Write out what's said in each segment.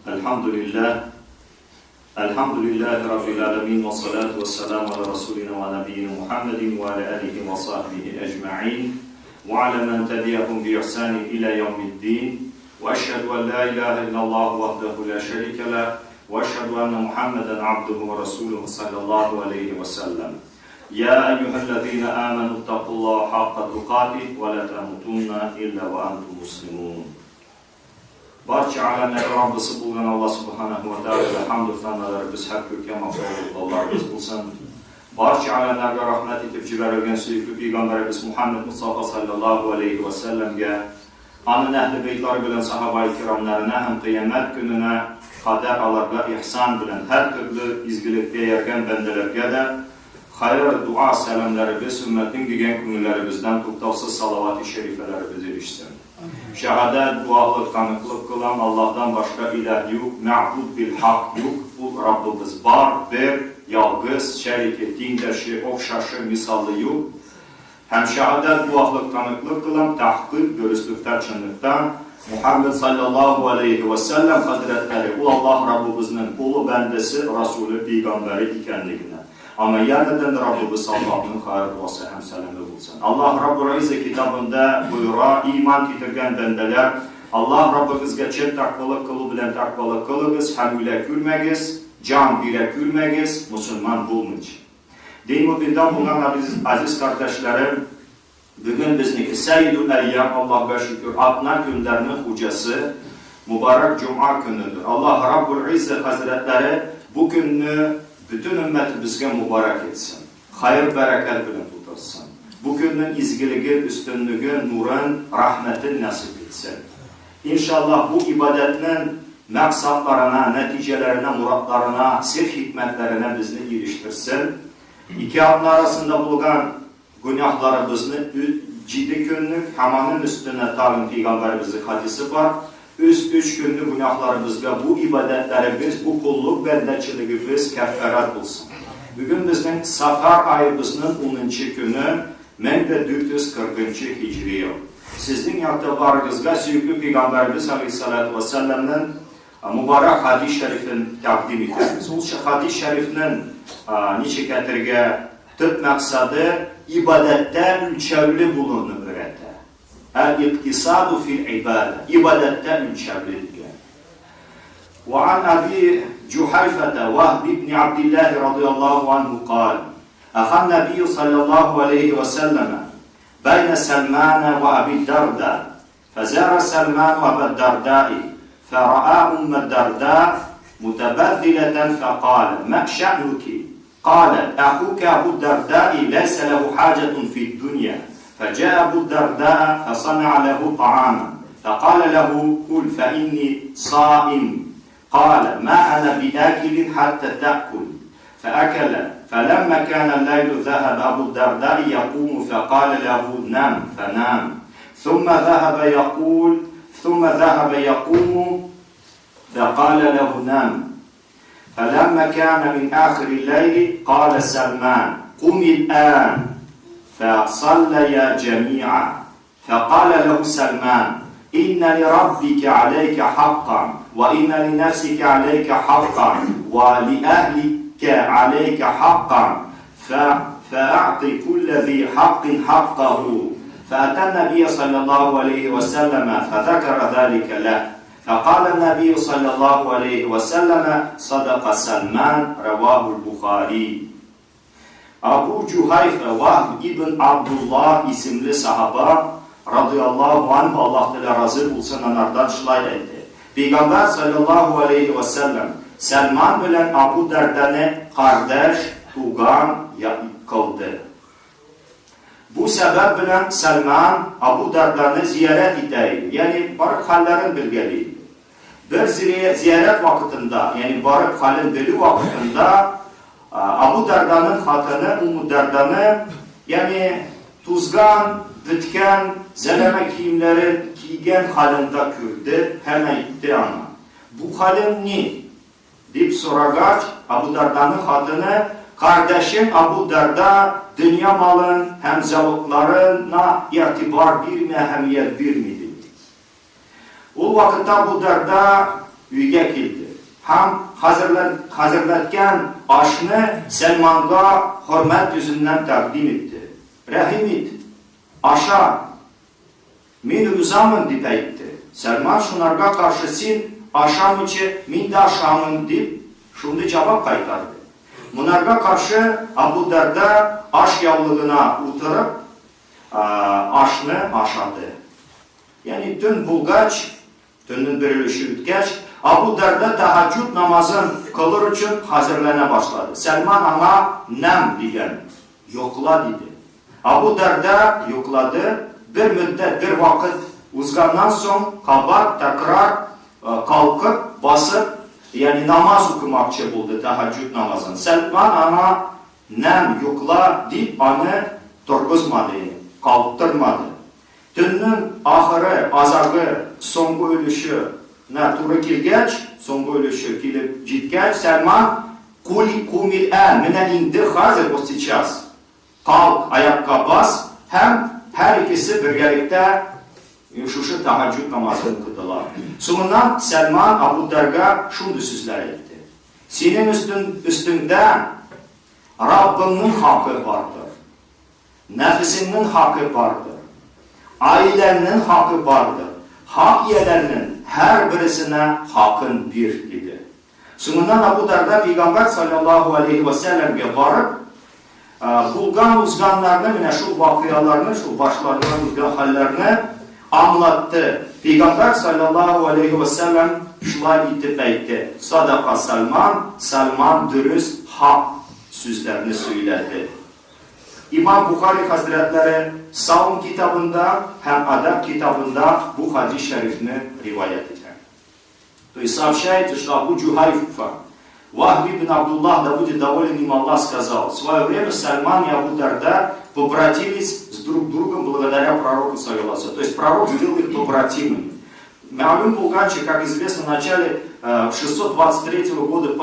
Әлхәмдүлилләһ, Әлхәмдүлилләһи раббил галәмин вә салату вә сәламу аля расулина вә нәбиина Мухәммәдин вә аля алихи вә сахбихи әҗмәгыйн вә аля мән тәбиәһум би ихсанин иля яумиддин вә әшһәдү ән ла илаһә иллаллаһу вахдәһу ла шәрикә ләһ вә әшһәдү әннә Мухәммәдән абдуһу вә расулуһу салләллаһу алейһи вә сәлләм. Йә әйюһәлләзина амәнү иттакуллаһа хакка тукатиһ вә ла тәмутунна илля вә әнтум муслимун. Барча галәмнәрнең Раббысы булган Аллаһ Субханаһу ва Тәгаләгә хәмду сәналарыбыз һәм күркәм мактауларыбыз булсын. Барча галәмнәргә рәхмәт итеп җибәрелгән сөекле пәйгамбәребез Мухаммед Мустафа саллаллаһу алейһи ва сәлләмгә, аның әһле бәйтлары белән сахабаи кирамнарына һәм кыямәт көненә кадәр аларга ихсан белән һәртөрле изгелеккә ияргән бәндәләргә дә хәер, дуа, сәламнәребез, өммәтең дигән күңелләребездән туктаусыз салавати шәрифәләребез ирешсен. Шәһадәт, гуаһлык, таныклык кылам, Аллаһдан башка илаһ юк, мәгъбуд бил хак юк, Ул Раббыбыз бар, бер, ялгыз, шәрике, тиңдәше, охшашы, мисалы юк. Һәм шәһадәт, гуаһлык, таныклык кылам, тәхкыйк, дөреслектә, чынлыкта, Мухәммәд салләллаһу галәйһи вә сәлләм хәзрәтләре, ул Аллаһ Раббыбызның олы бәндәсе, Расуле, пәйгамбәре икәнлегенә. Аңа янәдән Раббыбыз Аллаһның хәер дуасы һәм сәламе булсын. Аллаһ Раббул Иззә китабында боера, Иман китергән бәндәләр, Аллаһ Раббыгызга чын тәкъвалык кылу белән тәкъвалык кылыгыз һәм үлә күрмәгез, җан бирә күрмәгез, мосылман булмыйча. Дин мөбинда булган газиз кардәшләрем, бүген безнеке Сәйидул әйям, Аллаһка шөкер, атна көннәрнең хуҗасы, мөбарәк җомга көнедер. Аллаһ Раббул Иззә хәзрәтләре бу көнне бөтен өммәтебезгә мөбарәк итсен, хәер-бәрәкәт белән тутырсын. Бу көннең изгелеген, өстенлеген, нурын, рәхмәтен насыйп итсен. Иншаллаһ, бу ибадәтнең максатларына, нәтиҗәләренә, морадларына, сер-хикмәтләренә безне ирештерсен. Ике атна арасында булган Гөнаһларыбызны җиде көнлек һәм аның өстенә тагын пәйгамбәребезнең хадисе бар, өс өч көнлек гөнаһларыбызга бу ибадәтләребез, бу коллык бәндәчелегебез кәффарәт булсын. Бүген безнең Сафар аебызның унынчы көне, 1440 нчы һиҗри ел. Сезнең игътибарыгызга сөекле пәйгамбәребез алейһиссалату вәссәламнең мөбарәк хадис шәрифен тәкъдим итәбез. Ул хадис шәрифнең ничек әйтергә төп максаты ибадәттә үлчәүле булуны өйрәтә. Әл-иктисаду фил ибадә. Ибадәттә үлчәүле дигән. وعن أبي جحيفة وهب بن عبد الله رضي الله عنه قال أخى النبي صلى الله عليه وسلم بين سلمان وأبي الدرداء فزار سلمان أبا الدرداء فرأى أم الدرداء متبذلة فقال ما شأنك؟ قالت أخوك أبو الدرداء ليس له حاجة في الدنيا فجاء أبو الدرداء فصنع له طعاما فقال له كل فإني صائم قال ما أنا بآكل حتى تأكل فأكل فلما كان الليل ذهب أبو الدرداء يقوم فقال له نم فنام ثم ذهب يقول ثم ذهب يقوم فقال له نم فلما كان من آخر الليل قال سلمان قم الآن فصليا جميعا فقال له سلمان إن لربك عليك حقا وإن لنفسك عليك حقا ولأهلك عليك حقا فأعطي كل ذي حق حقه فأتى النبي صلى الله عليه وسلم فذكر ذلك له فقال النبي صلى الله عليه وسلم صدق سلمان رواه البخاري Абу Җухайфа Ваһб ибн Абдуллаһ исемле сахаба, радыяллаһу анһу, Аллаһ Тәгалә разый булсын анардан, шулай әйтте, Пәйгамбәр салләллаһу галәйһи вә сәлләм Сәлман белән Абу Дәрдәне кардәш, туган, кылды. Бу сәбәп белән Сәлман Абу Дәрдәне зиярәт итә иде, ягъни барып хәлләрен белгәли иде. Бер зиярәт вакытында, ягъни барып хәлен белү вакытында, Абу Дарданың хатыны Умму Дарданы, ягъни тузган, беткән зәләмә киемнәрен кигән халында күрде һәм әйтте аңа, Бу хәлең ни? Дип сорагач, Абу Дарданың хатыны, Кардәшең Абу Дарда дөнья малын һәм зәвыкларына игътибар бирми, әһәмият бирми, диде. Ул вакытта Абу Дарда өйгә килде һәм хәзерләткән ашны Сәлманга хөрмәт йөзеннән тәкъдим итте. Рәхим ит, аша, мин рузамын, дип әйтте. Сәлман шунарга каршы син ашамыйча, мин дә ашамын, дип шундый җавап кайтарды. Монарга каршы Абу Дәрда аш яулыгына утырып, ашны ашады. Ягъни төн булгач, төннең бер өлеше үткәч, Абу Дәрда тәһәҗҗүд намазын кылыр өчен хәзерләнә башлады. Сәлман аңа нәм дигән, йокла диде. Абу Дәрда йоклады, бер мөддәт, бер вакыт узганнан соң кабат, тәкрар, калкып, басып, ягъни намаз укымакчы булды, тәһәҗҗүд намазын. Сәлман аңа нәм, йокла дип аны торгызмады, ягъни калктырмады. Төннең ахыры, азагы, соңгы өлеше нә туры килгәч, соңгы өлеше килеп җиткәч, Сәлман, Кули кумил-ан, менә инде хәзер, вот сейчас, калк, аякка бас, һәм һәр икесе бергәлектә шушы тәһәҗҗүд намазын укыдылар. Соңыннан Сәлман Абу Дәрга шундый сүзләр әйтте. Синең өстен, өстеңдә Раббыңның хакы бардыр. Нәфесеңнең хакы бардыр. Аиләңнең хакы бардыр. Хак ияләренең һәрбересенә хакын бир, диде. Соңыннан Абу Дәрда пәйгамбәр салләллаһу алейһи вә сәлләмгә барып, булган узганнарны, менә шул вакыйгаларны, шул башларыннан узган хәлләрне аңлатты. Пәйгамбәр салләллаһу алейһи вә сәлләм шулай итеп әйтте, Садака Сальман, Сальман дөрес, хак сүзләрне сөйләде. Имам Бухари хәзрәтләре Саум китабында һәм Адаб китабында бу хадис шәрифне риваять итә. То есть сообщается, что Абу Джухайфа, Вахб ибн Абдуллах, да будет доволен им Аллах, сказал, в свое время Сальман и Абу Дарда побратились с друг другом благодаря пророку, саллиллаху. То есть пророк сделал их побратимами. Мәгълүм булганча, как известно, в начале 623 года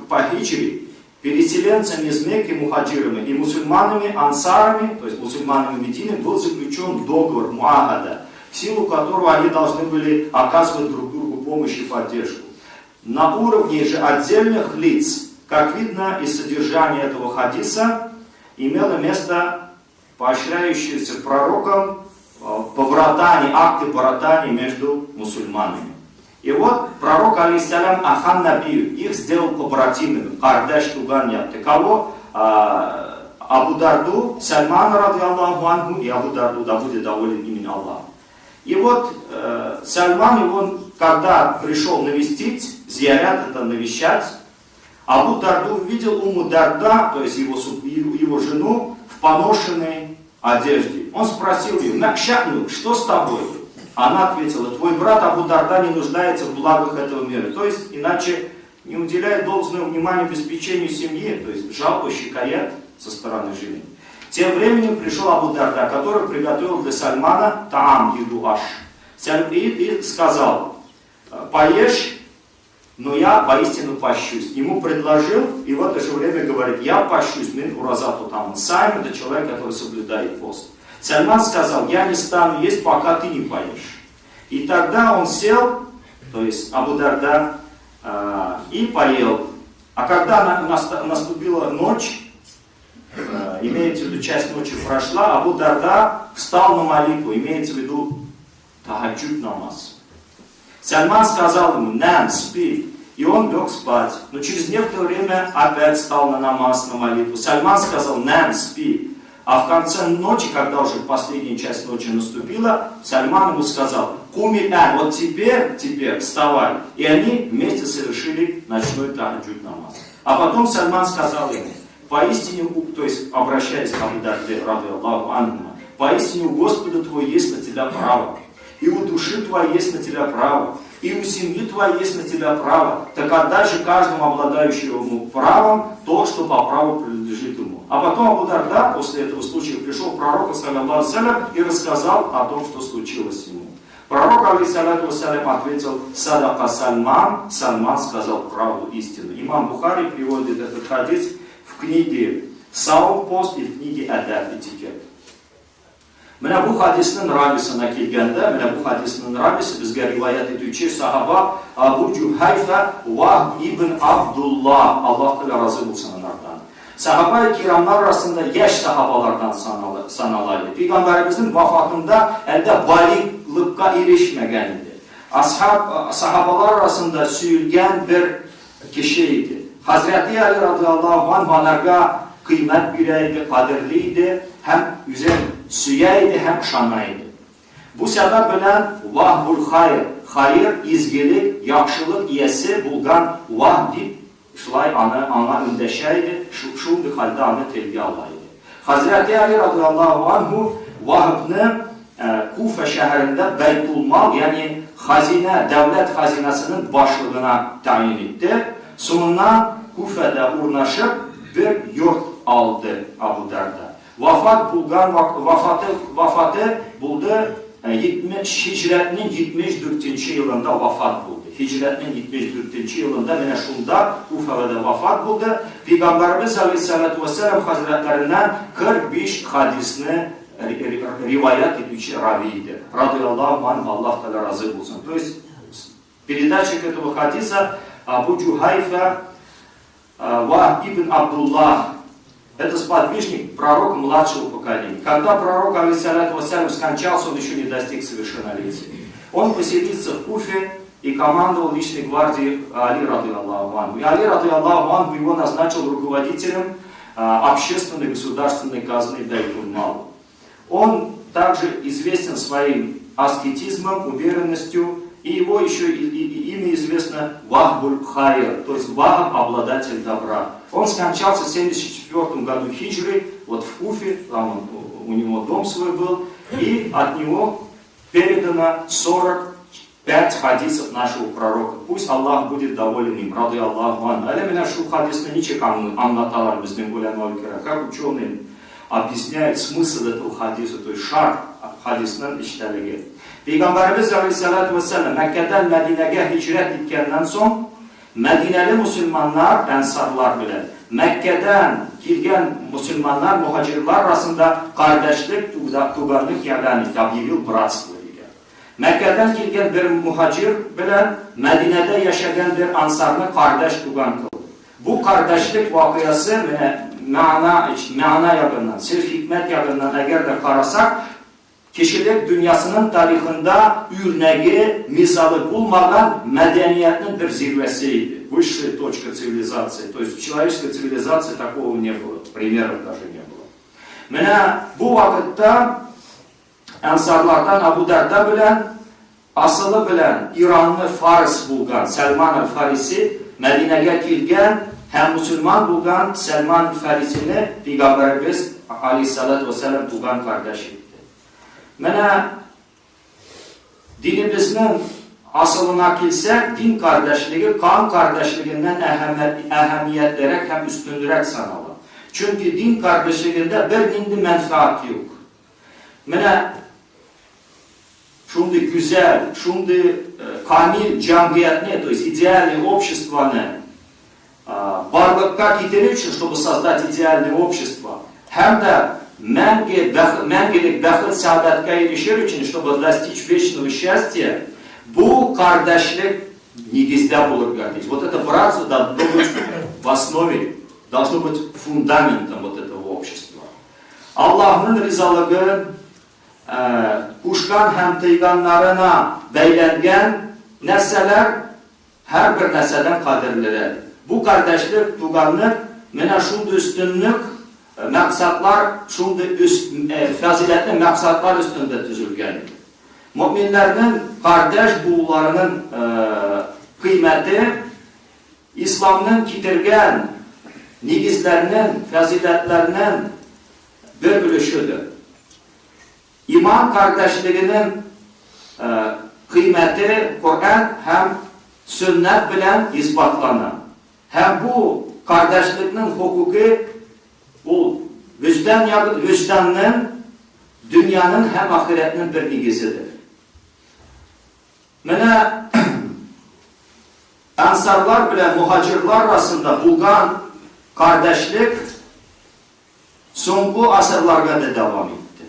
по хиджре переселенцами из Мекки, мухаджирами и мусульманами, ансарами, то есть мусульманами Медины, был заключен договор Муахада, в силу которого они должны были оказывать друг другу помощь и поддержку. На уровне же отдельных лиц, как видно из содержания этого хадиса, имело место поощряющиеся пророком побратание, акты братания между мусульманами. И вот пророк, алейхиссалям, Ахан Набию, их сделал побратимами, кардаш туган япты. Кого? Абу Дарду, Сальмана, ради Аллаху анху, и Абу Дарду, да будет доволен имени Аллах. И вот Сальман, его, когда пришел навестить, зиярят это навещать, Абу Дарду увидел Умму Дарда, то есть его жену, в поношенной одежде. Он спросил ее, Накшакну, что с тобой? Она ответила, твой брат Абу Дарда не нуждается в благах этого мира. То есть, иначе не уделяет должного внимания обеспечению семьи, то есть жалко щикаят со стороны жены. Тем временем пришел Абу Дарда, который приготовил для Сальмана таам, еду аш. И сказал, поешь, но я воистину пощусь. Ему предложил, и в это же время говорит, я пощусь, мин уразату там. Сайм это человек, который соблюдает пост. Сальман сказал, я не стану есть, пока ты не поешь. И тогда он сел, то есть Абу Дарда, и поел. А когда наступила ночь, имеется в виду, часть ночи прошла, Абу Дарда встал на молитву, имеется в виду тахаджуд намаз. Сальман сказал ему, нам, спи. И он лег спать. Но через некоторое время опять встал на намаз, на молитву. Сальман сказал, нам, спи. А в конце ночи, когда уже последняя часть ночи наступила, Сальман ему сказал, куми ан, вот теперь вставай. И они вместе совершили ночной тахаджуд намаз. А потом Сальман сказал ему, поистине, то есть обращаясь к Абу Дарде, рады Аллаху анхума, поистине у Господа твой есть на тебя право, и у души твоей есть на тебя право, и у семьи твоей есть на тебя право, так отдай же каждому обладающему правом то, что по праву принадлежит ему. А потом Абу Дарда после этого случая пришел к пророку, саллаллаху алейхи, и рассказал о том, что случилось ему. Пророк, алейхиссалату вассалям, ответил, садака Сальман, Сальман сказал правду, истину. Имам Бухари приводит этот хадис в книге Саум пост и в книге Адаб, этикет. Менә бу хадисның рависына килгәндә, менә бу хадисның рависы безгә риваять итүче сахаба Абу Җухайфа Ваһб ибн Абдулла, Аллаһ Тәгалә разый булсын анардан. Сахаба кирамнар арасында яшь сахабалардан санала иде. Пәйгамбәребезнең вафатында әлдә балиглыкка ирешмәгән иде. Асхаб, сахабалар арасында сөелгән бер кеше иде. Хәзрәти Али радыяллаһу анһу анарга кыйммәт бирә иде, кадерли иде һәм үзен сөя иде һәм ышана иде. Бу сәбәп белән Ваһбул хайр, хаер, изгелек, яхшылык иясе булган Ваһб дип шулай аны аңа эндәшә иде, шундый хәлдә аны телгә ала иде. Хәзрәти Али радыяллаһу анһу Ваһбны Куфа шәһәрендә Бәйтулмал, ягъни хазинә, дәүләт хазинәсенең башлыгына тәгъйин итте. Соңыннан Куфада урнашып, бер йорт алды Абу Дәрда. Вафат булган вафаты вафаты булды 70 һиҗрәтнең 74 нче елында вафат булды. Һиҗрәтнең 74 нче елында менә шунда Куфада вафат булды. Пәйгамбәребез алейһиссалату вәссәлам хәзрәтләреннән 45 хадисны риваять итүче рави иде. Радыяллаһу анһу, Аллаһ Тәгалә разый булсын. То есть передатчик этого хадиса Абу Джухайфа Вахб ибн Абдуллах, это сподвижник пророка младшего поколения. Когда пророк, алейхиссалату вассалям, скончался, он еще не достиг совершеннолетия. Он поселился в Куфе и командовал личной гвардией Али, рады Аллаху анху. И Али, рады Аллаху анху, его назначил руководителем общественной государственной казны Байтуль-Мал. Он также известен своим аскетизмом, уверенностью, и его еще и имя известно Вахбуль Хайр, то есть Вахб, обладатель добра. Он скончался в 74 году хиджры, вот в Куфе, там он, у него дом свой был, и от него передано 45 хадисов нашего пророка. Пусть Аллах будет доволен им. Рады Аллаху ан. Әле менә шул хадисны ничек аңлаталар безнең голәма кирам? Как ученые объясняют смысл этого хадиса, то есть шарх хадисның эчтәлеге. Пәйгамбәребез алейхиссалату вассалам Мәккәдән Мәдинәгә һиҗрәт иткәннән соң, Мәдинәле мусульманнар, әнсарлар белән Мәккәдән килгән мусульманнар, муһаҗирлар арасында кардәшлек, туганлык игълан итте, объявил братство дигән. Мәккәдән килгән бер муһаҗир белән Мәдинәдә яшәгән бер ансарны кардәш туган кылды. Бу кардәшлек вакыйгасы менә мәгънә, мәгънә ягыннан, сер-хикмәт ягыннан әгәр дә карасак, Кешелек дөньясының тарихында үрнәге, мисалы булмаган мәдәниятнең бер зирвәсе иде, высшая точка цивилизации, то есть в человеческой цивилизации такого не было, примеров даже не было. Менә бу вакытта әнсарлардан Абу Дәрда белән асылы белән Иранны фарс булган Сәлман аль-Фариси Мәдинәгә килгән һәм мусульман булган Сәлман аль-Фарисине пәйгамбәребез алейһиссалату вәссәлам туган кардәш итте. Менә динебезнең асылына килсәк, дин кардәшлеге кан кардәшлегеннән әһәмиятлерәк һәм өстенрәк санала. Чөнки дин кардәшлегендә бернинди мәнфәгать юк. Менә шундый гүзәл, шундый камил җәмгыятьне, то есть идеальное обществоны барлыкка китерү өчен, чтобы создать идеальное общество, һәм дә мәңге мәңгелек бәхет сәгадәткә ирешер өчен, чтобы достичь вечного счастья, бу кардәшлек нигездә булырга тиеш. Вот это братство должно быть в основе, должно быть фундаментом вот этого общества. Аллаһның ризалыгы кушкан һәм тыйганнарына бәйләнгән нәрсәләр һәрбер нәрсәдән кадерлерәк. Бу кардәшлек, туганлык менә шундый өстенлек, максатлар, шундый фазыйләтле максатлар өстендә төзелгән. Мөэминнәрнең кардәш булуларының кыйммәте Исламның китергән нигезләрнең, фазыйләтләрнең бер өлешедер. Иман кардәшлегенең кыйммәте Коръән һәм сөннәт белән исбатлана. Һәм бу кардәшлекнең хокукы ул вөҗдан вөҗданның, дөньяның һәм ахирәтнең бер нигезедер. Менә ансарлар белән муһаҗирлар арасында булган кардәшлек соңгы асырларга да дәвам итте.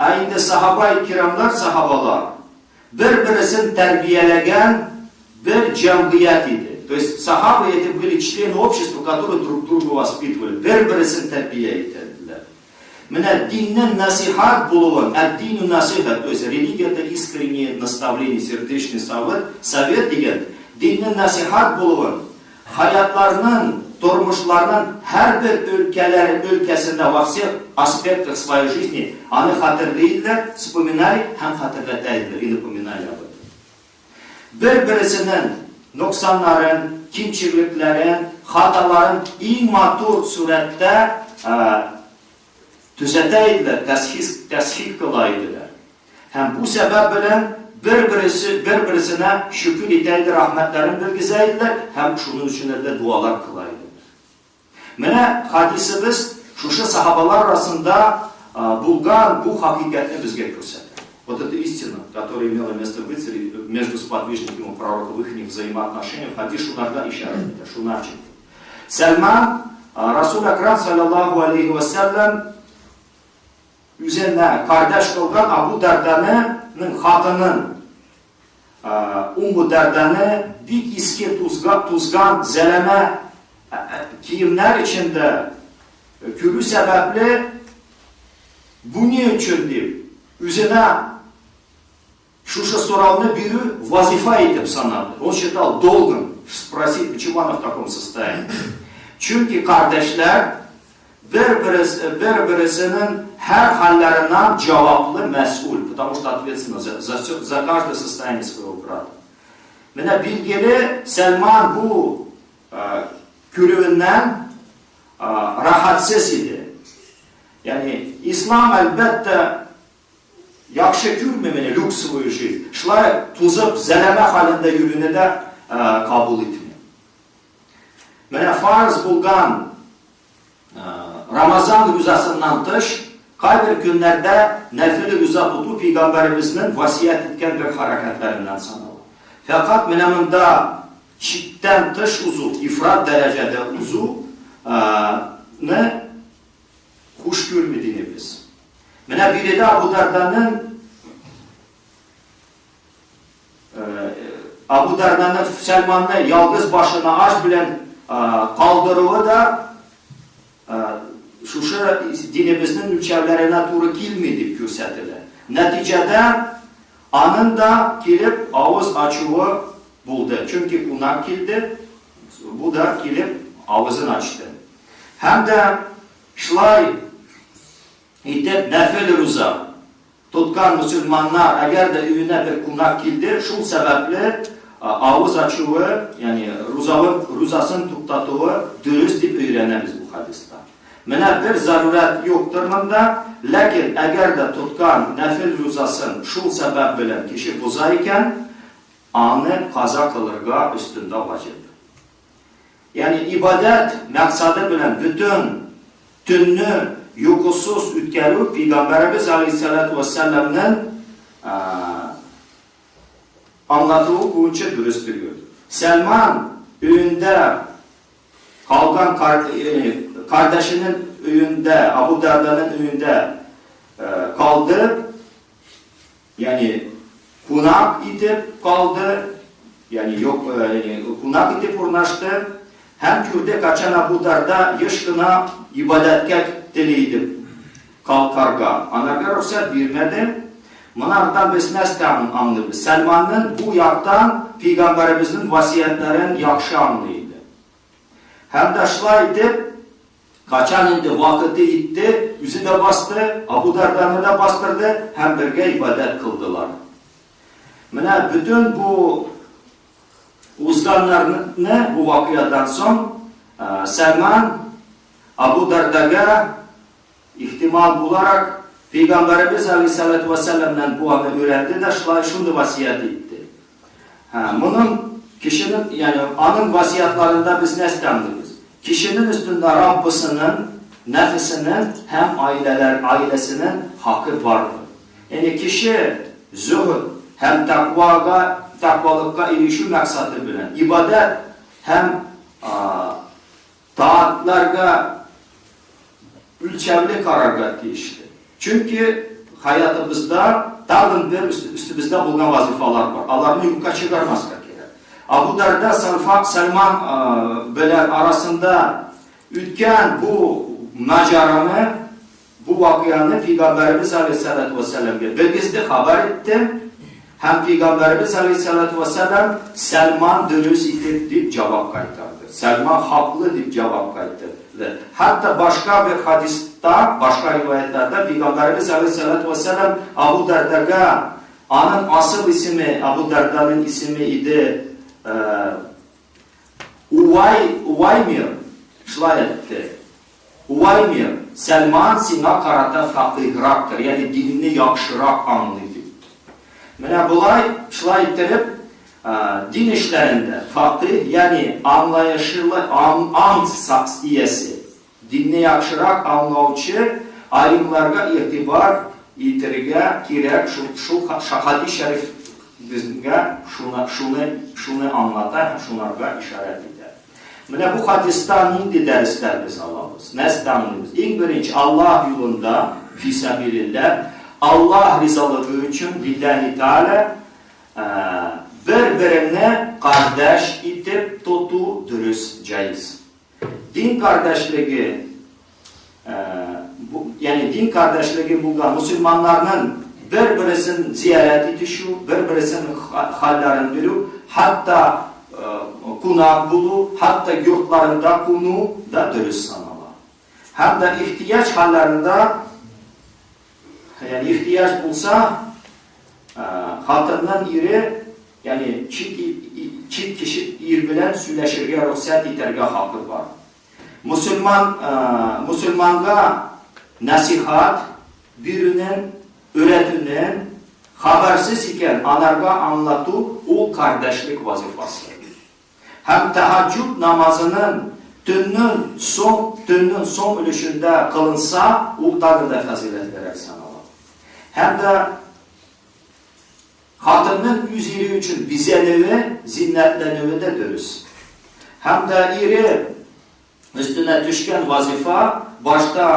Ә инде сахабаи кирамнар, сахабалар, бер-бересен тәрбияләгән бер җәмгыять иде. То есть сахабы это были члены общества, которые друг друга воспитывали, бер-бересен тәрбия итәделәр. Менә диннең насихат булуын, әд-дину насыйха, то есть религия это искреннее наставление, сердечный совет, совет дигән, диннең насихат булуын, хаятларның, тормышларның һәрбер өлкәләре өлкәсендә во всех аспектах своей жизни аны хәтерли иделәр, вспоминали һәм хәтерләтә иделәр и напоминали об этом. Бер-бересенең ноксаннарын, кимчелекләрен, хаталарын иң матур сурәттә төзәтә иделәр, тәсхис, тәсхих кыла иделәр. Һәм бу сәбәп белән бер-бересе бер-бересенә шөкер итә иде, рәхмәтләрен белгезә иделәр һәм шуның өчен дә дуалар кыла иделәр. Менә хадисебез шушы сахабалар арасында булган бу хакыйкатьне безгә күрсәтә. Вот эта истина, которая имела место быть между сподвижниками пророка в их взаимоотношениях, хадис шунарга ишарәт итә, шунар чыкты. Сәлман, Расул Әкрам саллаллаху алейхи ва сәлләм үзенә кардәш кылган Абу Дәрданың хатынын Умму Дәрданы бик иске тузга, тузган зәләмә киемнәр эчендә күрү сәбәпле бу ни өчен дип үзенә шушы сорауны бирү вазифа итеп санады. Он считал долгом спросить, почему она в таком состоянии. Чөнки кардәшләр бер-бересенең һәр хәлләреннән җаваплы, мәсьүл, потому что ответственны за, за, все, за каждое состояние своего брата. Менә билгеле, Сәлман бу күрүеннән рәхәтсез иде. Ягъни ислам әлбәттә яхшы күрми менә люксовую жизнь. Шулай тузып, зәләмә хәлендә йөрүне дә кабул итми. Менә фарз булган Рамазан рузасыннан тыш, кайбер көннәрдә нәфил руза тоту пәйгамбәребезнең васият иткән бер хәрәкәтләреннән санала. Фәкать менә монда чиктән тыш узу, ифрат дәрәҗәдә узу ны хуш күрми динебез. Менә биредә Абу Дарданың Абу Дарданың Сәлманны ялгыз башына аш белән калдыруы да шушы динебезнең үлчәүләренә туры килми дип күрсәтелә. Нәтиҗәдә аның да килеп авыз ачуы булды. Чөнки кунак килде, бу да килеп авызын ачты. Һәм дә шулай итеп нәфел руза Тоткан мөселманнар, әгәр дә өенә бер кунак килде, шул сәбәпле авыз ачуы, ягъни рузавын, рузасын туктатуы дөрес дип өйрәнәбез бу хадиста. Менә бер зарурәт юктыр монда, ләкин әгәр дә тоткан нәфел рузасын шул сәбәп белән кеше боза икән, аны каза кылырга өстендә ваҗиб. Ягъни ибадәт максаты белән бөтен төнне йокысыз үткәрү пәйгамбәребез алейһиссалату вәссәламнең аңлатуы буенча дөрес түгел. Сәлман өендә калган кардәшенең өендә, Абу Дарданың өендә калды. Ягъни кунак итеп калды, ягъни юк, ягъни кунак итеп урнашты һәм күрде, качан Абу Дарда еш кына ибадәткә тели иде калкарга. Анарга рөхсәт бирмәде. Монардан без нәрсә аңлыйбыз? Сәлманның бу яктан пәйгамбәребезнең васыятьләрен яхшы аңлый иде. Һәм дә шулай итеп, качан инде вакыты итте, үзе дә басты, Абу Дарданы да бастырды һәм бергә ибадәт кылдылар. Менә бөтен бу узганнарны бу вакыйгадан соң Сәлман Абу Дардага ихтимал буларак Пәйгамбәребез алейһиссалату вәссәламнән бу аны өйрәнде дә шулай шундый васыять итте. Һә, моның кешенең, ягъни аның васыятьләрендә без нәрсә аңлыйбыз? Кешенең өстендә Раббысының, нәфесенең һәм аиләләр, аиләсенең хакы бардыр. Ягъни кеше зөһд һәм тәкъвага, тәкъвалыкка ирешү максаты белән ибадәт һәм Таатларга үлчәүле карарга тиешле. Чөнки Хаятыбызда тагын бер өстебездә булган вазифалар бар. Аларны юкка чыгармаска кирәк. Абу Дарда Салфа Сальман белән арасында үткән бу маҗараны, бу вакыйганы пәйгамбәребез алейһиссалату вәссәламгә белгезде, хәбәр итте. Һәм пәйгамбәребез алейһиссалату вәссәлам Сәлман дөрес итеп дип җавап кайтарды. Сәлман хаклы дип җавап кайтарды. Хәтта башка бер хадиста, башка риваятларда пәйгамбәребез алейһиссалату вәссәлам Абу Дардага, аның асыл исеме, Абу Дарданың исеме иде Увай, Уваймир, шулай әйтте. Уваймир, Сәлман сиңа карата фәкыйһрактыр, ягъни динне яхшырак аңлый дип. Менә болай, шулай иттереп, дин эшләрендә фәкыйһ, ягъни аңлаешлы, аң, аң иясе, динне яхшырак аңлаучы алимнарга игътибар итергә кирәк, шул, шул хадис шәриф безгә шуны, шуны, шуны аңлата һәм шунарга ишарәт итә. Менә бу хадиста нинди дәресләр без алабыз? Нәрсә аңлыйбыз? Иң беренче, Аллаһ юлында, фи сәбилилләһ, Аллаһ ризалыгы өчен, лилләһи тәгалә, бер-береңне кардәш итеп тоту дөрес, җаиз. Дин кардәшлеге, ягъни дин кардәшлеге булган мусульманнарның бер-бересен зиярәт итешү, бер-бересенең хәлләрен белү, хәтта кунак булу, хәтта йортларында куну да дөрес санала. Һәм дә ихтыяҗ хәлләрендә, ягъни ихтыяҗ булса, хатынның ире, ягъни чит чит кеше ир белән сөйләшергә рөхсәт итәргә хакы бар. Мусульман, мусульманга нәсихат бирүнең, өйрәтүнең хәбәрсез икән, анарга аңлату ул кардәшлек вазифасы. Һәм тәһәҗҗүд намазының төннең соң төннең соң өлешендә кылынса, ул тагын да фазыйләтлерәк санала. Һәм дә Хатынның үз ире өчен бизәнүе, зиннәтләнүе дә дөрес. Һәм дә ире өстенә төшкән вазифа башта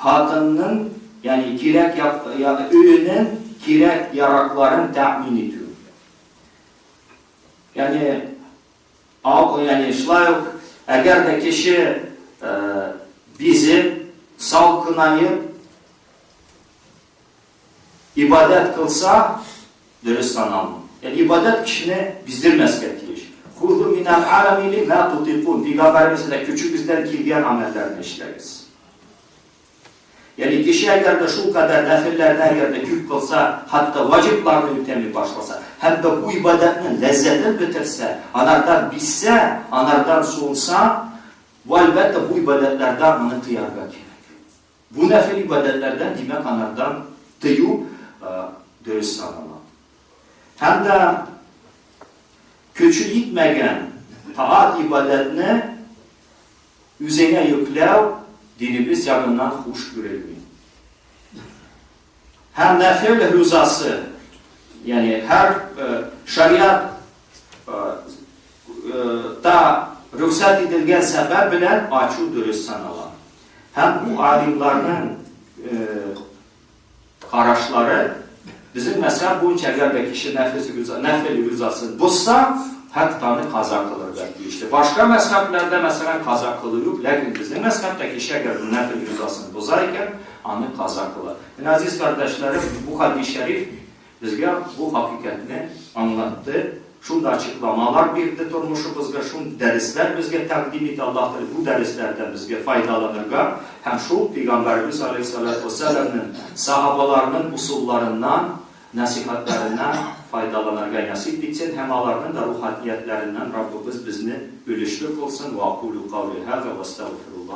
хатынның, ягъни кирәк өенең кирәк яракларын тәэмин итү. Ягъни ягъни шулай ук әгәр дә кеше бизеп, салкынаеп Ибадәт кылса, дөрес саналмый. Ягъни ибадәт кешене биздермәскә тиеш. Хузу минәл амали ма тутикун. Пәйгамбәребез әйтә, көчегездән килгән гамәлләрне эшләгез. Ягъни кеше әгәр дә шул кадәр нәфелләрне әгәр дә күп кылса, хәтта ваҗибларны үтәми башласа, һәм дә бу ибадәтнең ләззәтен бетерсә, анардан бизсә, анардан суынса, бу әлбәттә бу ибадәтләрдән аны тыярга кирәк. Бу нәфел ибадәтләрдән, димәк, анардан тыю дөрес санала. Һәм дә көче җитмәгән таат ибадәтне үзеңә йөкләү динебез ягыннан хуш күрелми. Һәм нәфел рузасы, ягъни һәр шариат та рөхсәт ителгән сәбәп белән ачу дөрес санала. Һәм бу алимларның карашлары безнең мәзһәб буенча, әгәр дә кеше нәфел рузасын бозса, хәтта аны каза кылырга тиешле. Башка мәзһәбләрдә, мәсәлән, каза кылу юк, ләкин безнең мәзһәбтә кеше әгәр нәфел рузасын боза икән, аны каза кыла. Менә, азиз кардәшләрем, бу хадис шәриф безгә бу хакыйкатьне аңлатты, шундый ачыкламалар бирде тормышыбызга, шундый дәресләр безгә тәкъдим итте Аллаһ Тәгалә, бу дәресләрдән безгә файдаланырга һәм шул Пәйгамбәребез алейһиссалату вәссәламнең сахабаларының усулларыннан, нәсыйхәтләреннән файдаланырга насыйп итсен һәм аларның да руханиятләреннән Раббыбыз безне өлешле кылсын. Ва акулю каули һаза ва астагфируллаһ.